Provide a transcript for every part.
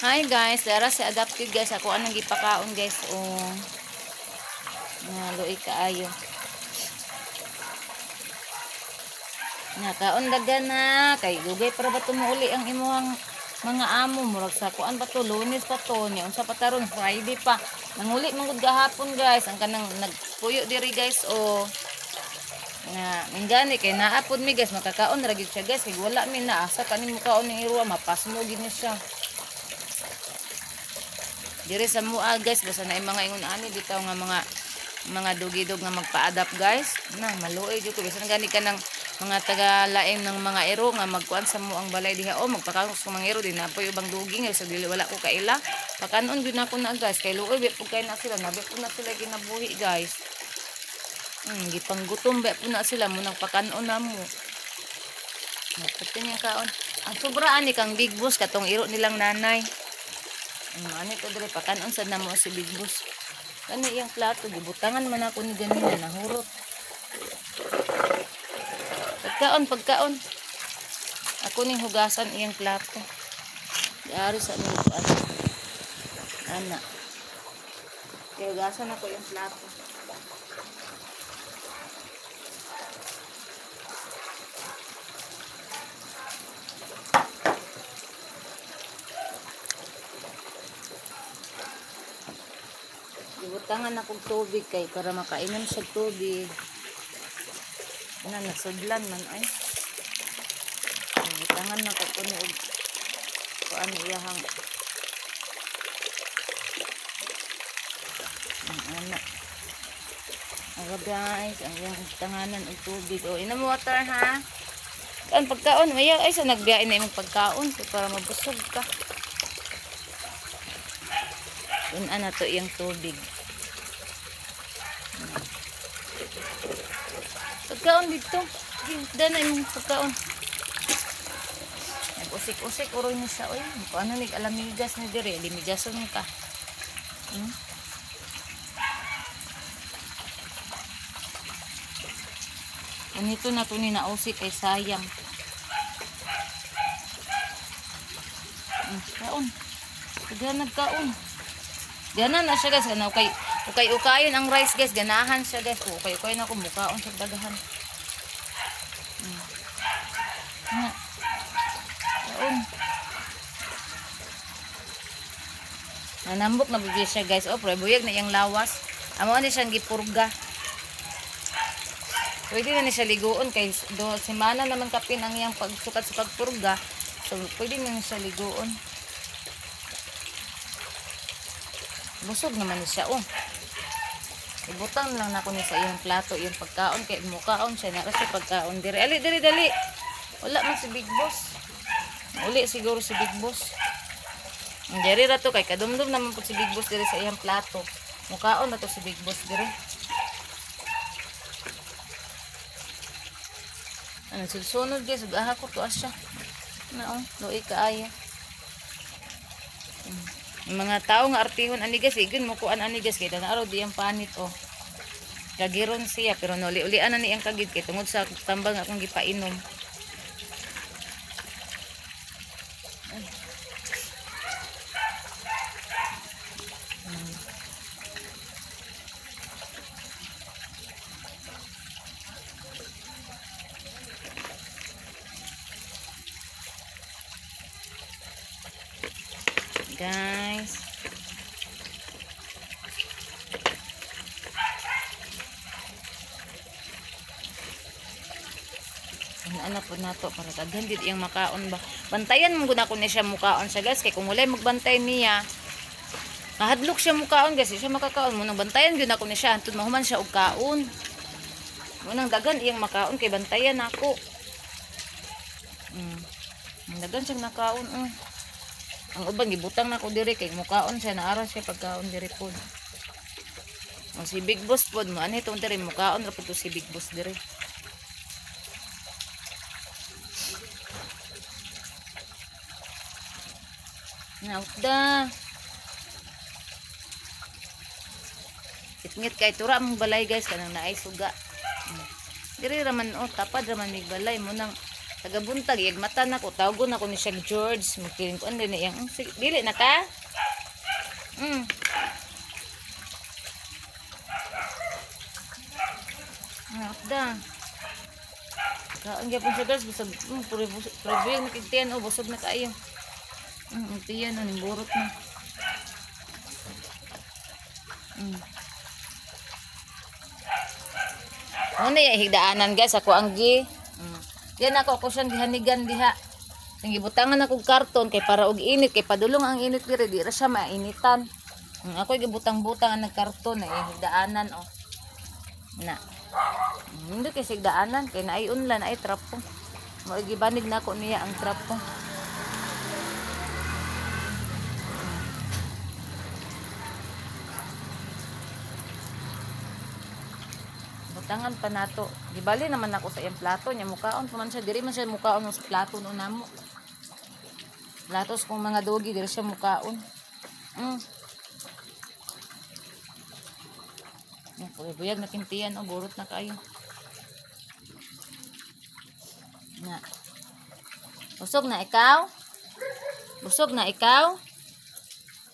Hi guys, dara si adopted guys. Ako anong gipakaon guys. Oh. Nga luoy kaayo. Nga kaon dagan na kay dugay para ba tumuuli ang imuhang mga amo, murag sa kuan pa to, Lunes pa to, nya unsa pa taron, Friday pa. Nanguli man gud gahapon guys, ang kanang nagpuyo diri guys oh. Nga minggani kay naa pud mi guys, makakaon ra gyud siya guys kay wala mi na asa kaning mukaon ning iruwa, mapasmo gyud ni siya. Diri sa mua guys, basta na mga ingon ani bitaw nga mga dugidog nga magpa-adapt guys. Na maluoy jud ko bisan gani ka ng mga taga-lain ng mga ero nga magkuan sa muang balay diha o magpakaon sa mga ero di na poy ubang dugi nga sa dili wala ko kaila. Pakanon gyud nako na guys kay luoy pud kay na sila, nabi pud na sila ginabuhi guys. Gipanggutom ba pud na sila mo nang pakanon na mo. Napati niya kaon. Ang sobra ani kang Big Boss katong iro nilang nanay. Ani to diri pakanon sad namo si Big Boss. Kani iyang plato gibutangan man ako ni ganina nahurot. Pagkaon, pagkaon. Ako ning hugasan iyang plato. Diari sa ning kuan. Ana. Kay hugasan ako iyang plato. Gibutangan akong tubig kay para makainom siya tubig. Ana nasudlan man ay. Gibutangan na ko kuno og kuan iyahang ana. Aga guys, ang iyang tanganan og tubig. O inom water ha. Kan pagkaon maya ay sa nagbiyain na imong pagkaon kay para mabusog ka. Ana to iyang tubig. Pagkaon dito. Dana imong pagkaon. Nag-usik-usik uroy ni siya oy. Kung ano nig alamigas ni dire, limigason ka. Ganito na to ni nausik ay sayang. Kaon. Kaya nagkaon. Gana na siya guys, ano kay ukay-ukayon ang rice guys, ganahan siya guys. Ukay-ukayon ako mukaon sa dagahan. Nga. Kaon. Nanambok na bigay siya guys. Oh, pero buyag na iyang lawas. Amo ani siyang gipurga. Pwede na ni siya liguon kay do semana naman kapin ang iyang pagsukat sa pagpurga. So pwede na ni siya liguon. Busog naman ni siya oh. Ibutang lang nako ni sa iyang plato iyang pagkaon kay mukaon siya na kasi pagkaon diri. Ali diri dali. Wala man si Big Boss. Uli siguro si Big Boss. Diri ra to kay kadumdum naman pud si Big Boss diri sa iyang plato. Mukaon na to si Big Boss diri. Ano sulsunod guys, ug aha ko to asya. Na oh, luoy kaayo. Mga tao nga artihon ani guys, igon mo kuan ani guys kay tan-araw di ang panit oh. Kagiron siya pero nuli-ulian na ni ang kagid kay tungod sa tambang akong gipainom. Guys, ano po nato para daghan gid iyang makaon ba. Bantayan man gud ako ni siya mukaon siya guys kay kung walay magbantay niya mahadlok siya mukaon guys, siya makakaon mo nang bantayan gyud ako ni siya antud mahuman siya og kaon. Mo nang daghan iyang makaon kay bantayan nako. Daghan siyang nakaon. Ang uban gibutang nako diri kay mukaon siya naara siya pagkaon diri pod. Ang si Big Boss pod mo ani tong diri mukaon ra pud to si Big Boss diri. Nautda. Itngit kay tura mong balay guys kanang naay suga. Diri ra man oh, tapad ra man mig balay mo nang Tagabuntag iyag mata nako, tawgon nako ni siya George, magkiling ko din iyang dili na ka. Ngapda. Kaon gyapon siya guys, busog puro nakigtiyan oh, busog na kaayo. Ang tiyan oh, nimburot na. Ano ya higdaanan guys, ako ang gi. Yan ako siyang gihanigan diha. Ang gibutangan ako karton kay para og init kay padulong ang init diri, di ra siya mainitan. Ako gibutang-butang ang karton na higdaanan oh. Na. Hindi kay sigdaanan kay naay unlan ay trapo. Mo gibanig nako niya ang trapo. Butangan pa nato. Gibali naman ako sa iyang plato niya, mukaon pa man siya diri man siya mukaon sa plato no namo. Platos kung mga dogi diri siya mukaon. Buyag na kintiyan o burot na kayo. Na. Busog na ikaw? Busog na ikaw?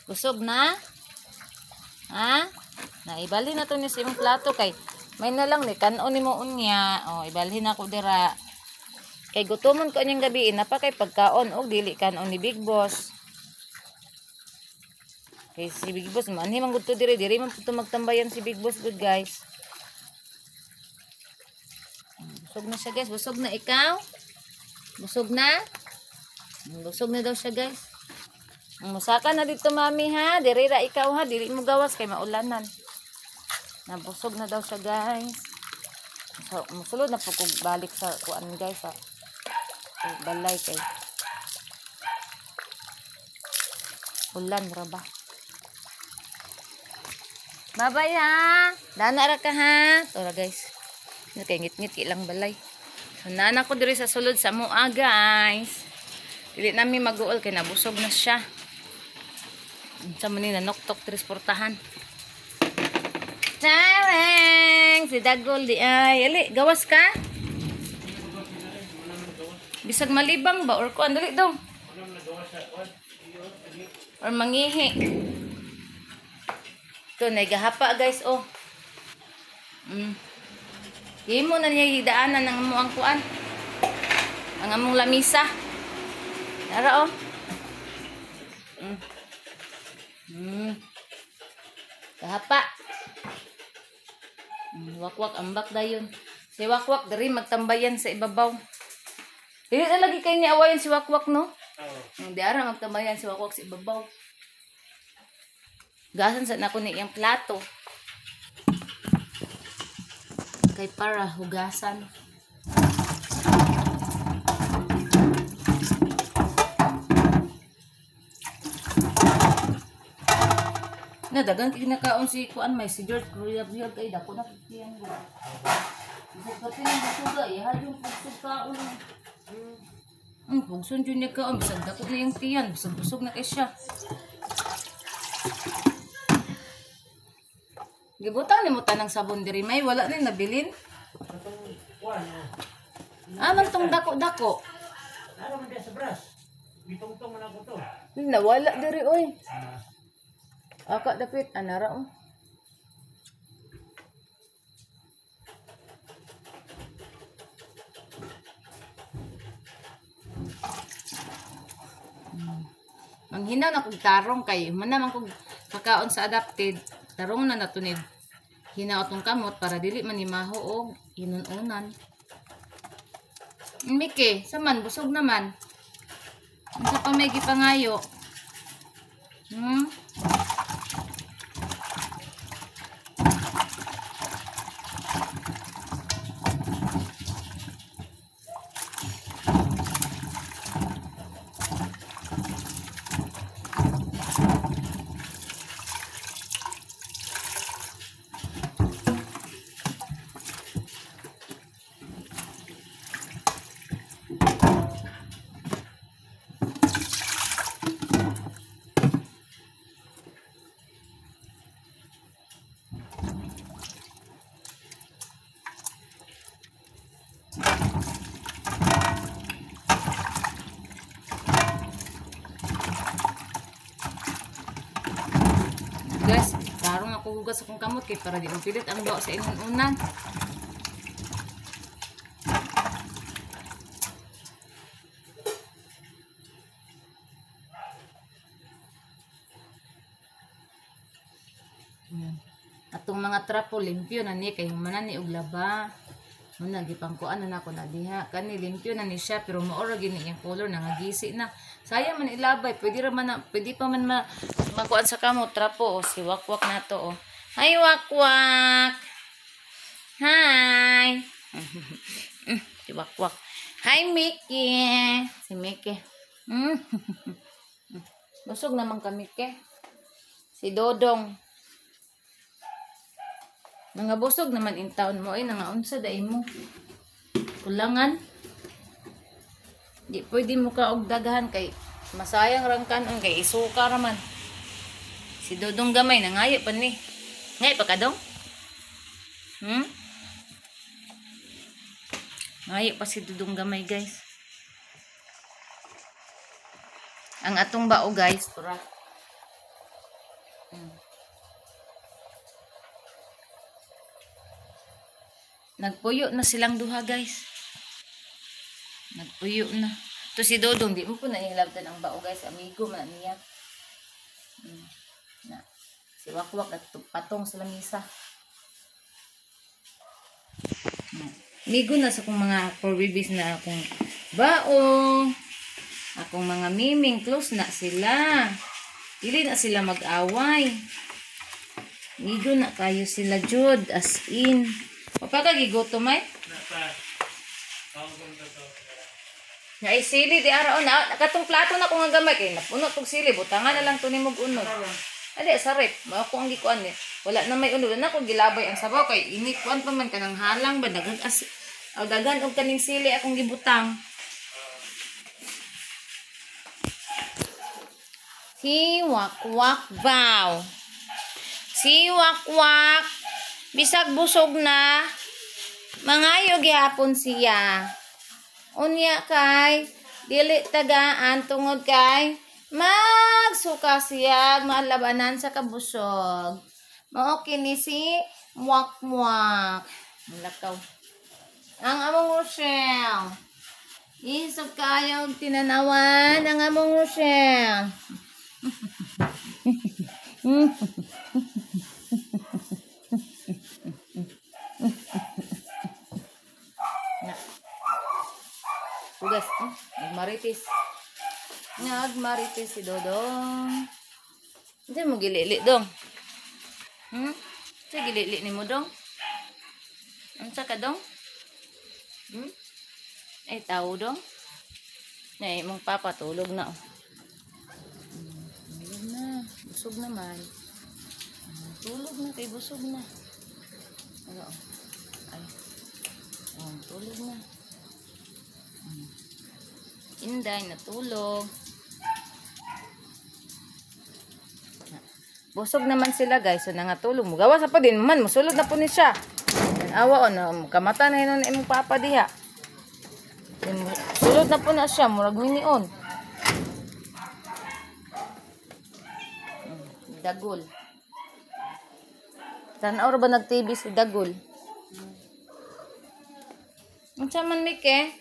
Busog na? Ha? Naibali na to ni sa imong plato kay may na lang ni kanon nimo unya. O ibalhin ako dira. Kay gutomon ko niyang gabi napa kay pagkaon og dili kanon ni Big Boss. Kay si Big Boss manhi man gud to diri, diri man pud to magtambayan si Big Boss good guys. Busog na siya guys, busog na ikaw? Busog na? Busog na daw siya guys. Musaka na dito mami ha, diri ra ikaw ha, dili mo gawas kay maulanan. Nabusog na daw siya guys. So, musulod na po kog balik sa kuan guys ha. Balay kay ulan ra ba. Bye-bye ha. Dana ra ka ha. Tora guys. Kay ngit-ngit ilang balay. So nana ko diri sa sulod sa mua guys. Dili nami maguol kay nabusog na siya. Unsa man ni nanoktok diri sa portahan. Tareng si Dagol di ay. Ali, gawas ka? Bisag malibang ba or kuan dali dong. Or mangihi. Ito, nagahapa guys, oh. Himo na niya hidaanan ng among kuan. Ang among lamisa. Tara, oh. Gahapa. Wakwak, ambak dayon. Si Wakwak, dari magtambayan sa ibabaw. Dili na lagi kayo niya awayan si Wakwak, no? Oh. Di ara magtambayan si Wakwak sa ibabaw. Gasan sa nako ni iyang plato. Kay para hugasan. Na dagan kay nakaon si kuan may si George Ruyab-ruyab kay dako na kiyan go. Bisag pati nang busuga iha yung pugsog kaon. Pugson jud niya kaon bisag dako na yung tiyan, bisag busog na kay siya. Gibutang nimo tanang sabon diri may wala na nabilin. Ah, man tong dako-dako. Ara man sa bras. Gitungtong man ako to. Nawala diri oy. Aka dapit anara oh. Manghina na kog tarong kay man naman kog kakaon sa adapted, tarong na natunid. Hinaot tong kamot para dili man imaho og hinununan. Miki, saman busog naman. Unsa pa may gipangayo? Guys, tarong ako hugas akong kamot kay para di mapilit ang buhok sa inunan. Atong mga trapo limpyo na ni kay humanan ni og laba. Muna gipangkuan na nako na diha. Kani limpyo na ni siya pero mao ra gini iyang color nangagisi na. Sayang man ilabay, pwede ra man na, pwede pa man makuan sa kamo trapo o si Wakwak na to o. Hi Wakwak. Hi. Si Wakwak. Hi Mickey. Si Mickey. Busog naman kami ke. Si Dodong. Mga busog naman in town mo ay nangaunsa dai mo. Kulangan. Di pwede mo ka og daghan kay masayang rang kanon kay isuka ra man. Si Dodong gamay nangayo pa ni. Ngay pa ka dong? Ngayo pa si Dodong gamay guys. Ang atong bao guys, tura. Nagpuyo na silang duha guys. Nagpuyo na. To si Dodong, di mo po nailabdan ang bao guys. Amigo man niya. Na. Si Wakwak at patong sa lamisa. Amigo na sa akong mga 4 babies na akong bao. Akong mga miming, close na sila. Dili na sila mag-away. Amigo na kayo sila jud as in. Mapakagigutom ay? Nga ay sili di araw na katong plato na ko nga gamay kay napuno tog sili butangan na lang to nimo og unod. Ali sa rep, mao ko ang gikuan ni. Wala na may unod na ko gilabay ang sabaw kay ini kuan pa man kanang halang ba daghan as aw daghan og kaning sili akong gibutang. Si Wakwak baw. Si Wakwak bisag busog na, mangayo gihapon siya. Unya kay dili tagaan tungod kay magsuka siya malabanan sa kabusog. Mao kini si Wakwak. Mulakaw. Ang among Rochelle. Isog kayo tinanawan ang among Rochelle. Hugas, nagmaritis. Nagmaritis si Dodong. Hindi mo gilili dong. Sa gilili ni mo dong? Unsa ka dong? Ay tao dong. Nay mong papa tulog na. Tulog na, busog naman. Tulog na kay busog na. Ano? Ay. Oh, tulog na. Inday natulog. Busog naman sila guys. So nangatulog mo. Gawas pa din man musulod na po ni siya. Awa o na kamata na hinon imong papa diha. Sulod na po na siya murag minion. Dagol. Tan-aw ra ba nag-TV si Dagol? Unsa man Mike?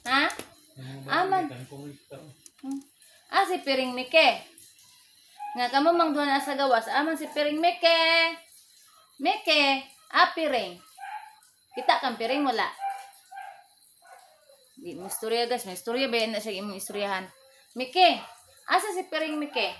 Ha? Aman. Ah, si Piring Mike. Nga kamo mang duha na sa gawas. Aman si Piring Mike. Mike, ah Piring. Kita kang Piring wala. Di mo istorya guys, may istorya ba yan na siya imong istoryahan. Mike, asa si Piring Mike?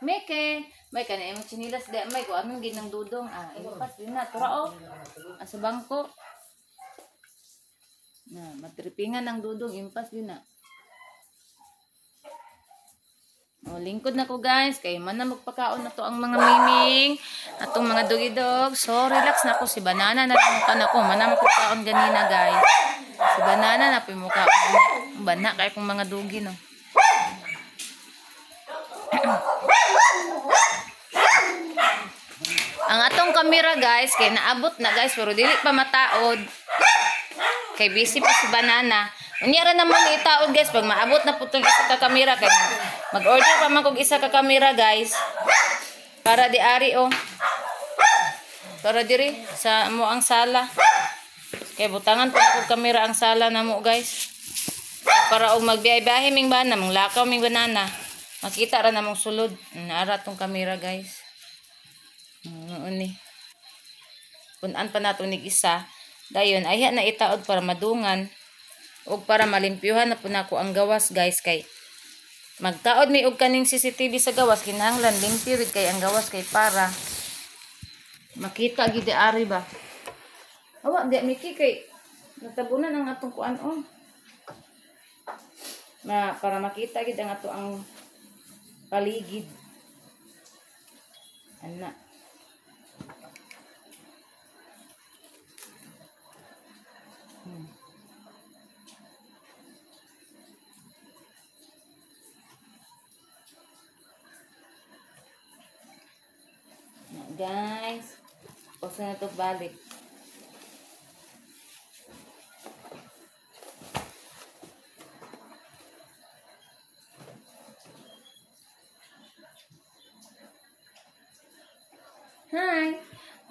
Mike, may kana imong tsinilas di may ko anong ginang dudong. Ah, ipas din na tura oh. Asa bangko. Na, matripingan ang dudong impas din na. O, lingkod na ko guys, kay man na magpakaon na to ang mga miming, atong mga doggy-dog. So, relax na ako. Si Banana na lang mukha na ko. Man na magpakaon ganina guys. Si Banana na po yung mukha. Bana, kaya kong mga dugi no. Ang atong kamera guys, kay naabot na guys, pero dili pa mataod. Kay busy pa si Banana. Unya ra naman itaod guys, pag maabot na po itong isa ka kamera, kay Mag-order pa man kog isa ka kamera, guys. Para di ari oh. Para diri sa mo ang sala. Kay butangan pa kog kamera ang sala namo, guys. Para og magbiyahe-biyahe ming bana, manglakaw ming banana, makita ra namong sulod. Naara tong kamera, guys. Noon ni. Punan pa nato nig isa. Dayon ayha na itaod para madungan og para malimpyuhan na po nako ang gawas, guys, kay magtaod mi og kaning CCTV sa gawas, kinahanglan limpyo gid kay ang gawas kay para makita gid ari ba. Awa di miki kay natabunan ang atong kuan oh. Na para makita gid ang ato ang paligid. Ana. Na, guys, usa na to balik. Hi.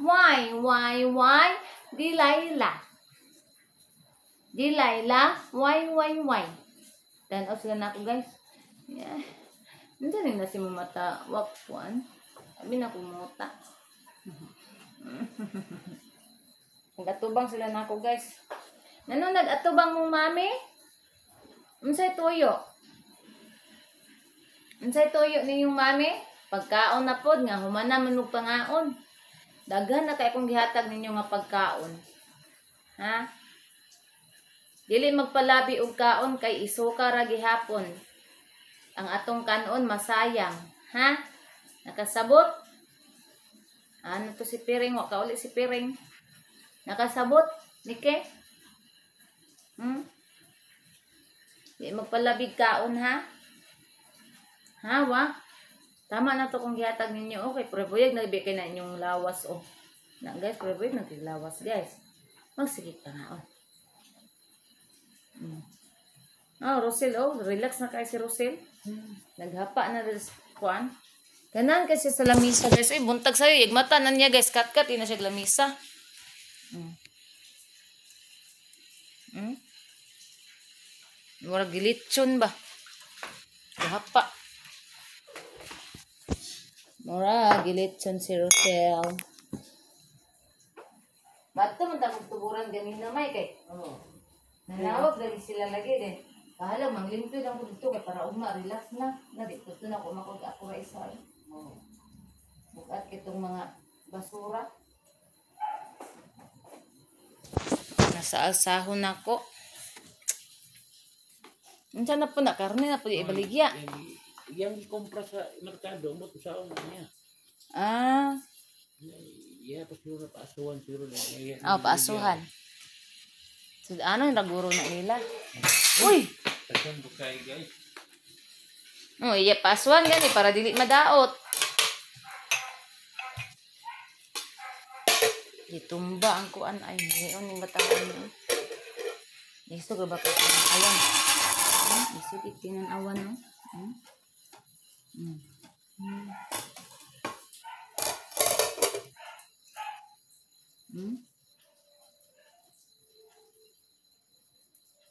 Why, Delilah. Delilah, why? Tan off sila na ako, guys. Yeah. Hindi rin na si mamata wakpuan. Sabi na kumuta. Nag-atubang sila na ako, guys. Nano nag-atubang mong mami? Unsay tuyo? Unsay tuyo ninyong mami? Pagkaon na pod nga humana man og pangaon. Daghan na kay akong gihatag ninyo nga pagkaon. Ha? Dili magpalabi og kaon kay isuka ra gihapon. Ang atong kanon masayang, ha? Nakasabot? Ano to si Piring? Wa kauli si Piring. Nakasabot, Nike? Di magpalabig kaon, ha? Ha, wa? Tama na to kung gihatag ninyo. Okay, prebuyag nagbigay na inyong lawas, oh. Na, guys, prebuyag naglawas, guys. Magsigit pa nga, oh. Oh, Rosel, oh. Relax na kayo si Rosel. Naghapa na rin kuan. Ganan kasi sa lamisa, guys. Uy, buntag sa'yo. Igmata na niya, guys. Kat-kat, ina siya lamisa. Murag gilitsyon ba? Gahapa. Mura, gilitsyon si Rosel. Ba't ito man tapos tuburan ganina, may kay? Oo. Nanawag lagi sila lagi din. Bahala, manglimpyo lang ko dito kay para ugma, relax na. Na, di ko na ako makog ako ra isa. Oo. Bukat kitong mga basura. Nasa alsahon ako. Unsa na po na karne na po ibaligya. Yang ikompra sa merkado mo sa niya. Ah, Iya pa siguro paasuhan siguro na. oh, paasuhan. So, ano yung raguro na nila? Uy! Tasan ko kay guys. Oh, iya paasuhan gani para dili madaot. Gitumba ang kuan ay niyon ning bataan ni. Isog ra ba ko awan? Isog itinan-awan no.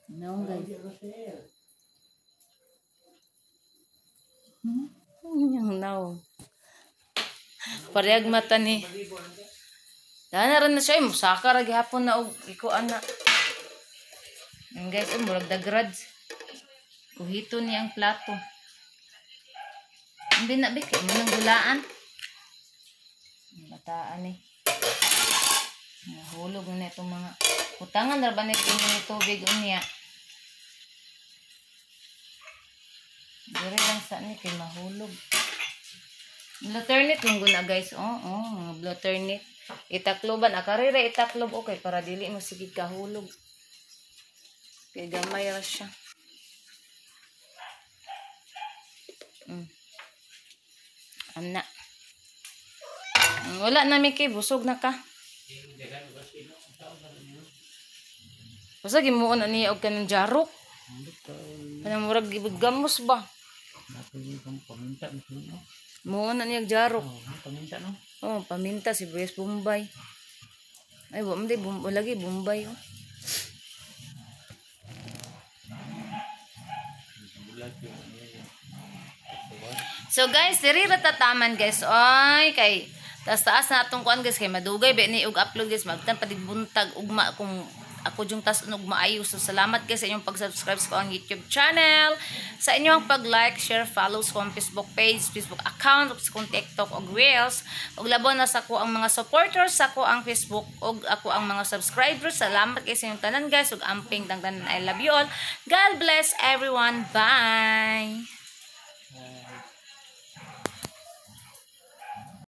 No, guys. Yung now. Parehag mata ni. Dana ran na siya, musaka ra gihapon na og ikuan na. Yan guys, oh, murag dagrads. Kuhito niya ang plato. Hindi na, be, kay mo nang gulaan. Bataan eh. Nahulog na itong mga utangan ra ba ni tubig unya. Dire lang sa ni kay mahulog. Blue turnip yung guna guys. Oh, oh, mga blue turnip. Itakloban akarira itaklob okay para dili mo sige kahulog. Kay gamay ra siya. Ana. Wala na Miki, busog na ka. Basta gimuon na niya og kanang jarok. Kanang murag gamos ba? Paminta mo no. Mo na niya jarok. Oh, paminta no. Oh, paminta, sibuyas bombay. Ay, wa man di bum lagi bombay oh. Bulag yun. So guys, diri ra tataman guys. Oy, kay taas taas na atong kuan guys kay madugay ba ni og upload guys, magtan padigbuntag ugma kung ako yung tas og maayo. So salamat guys sa inyong pag-subscribe sa akong YouTube channel, sa inyong pag-like, share, follow sa akong Facebook page, Facebook account, ug sa akong TikTok ug Reels. Ug labaw na sa ako ang mga supporters sa ako ang Facebook ug ako ang mga subscribers. Salamat guys sa inyong tanan guys ug amping tang tanan. I love you all. God bless everyone. Bye.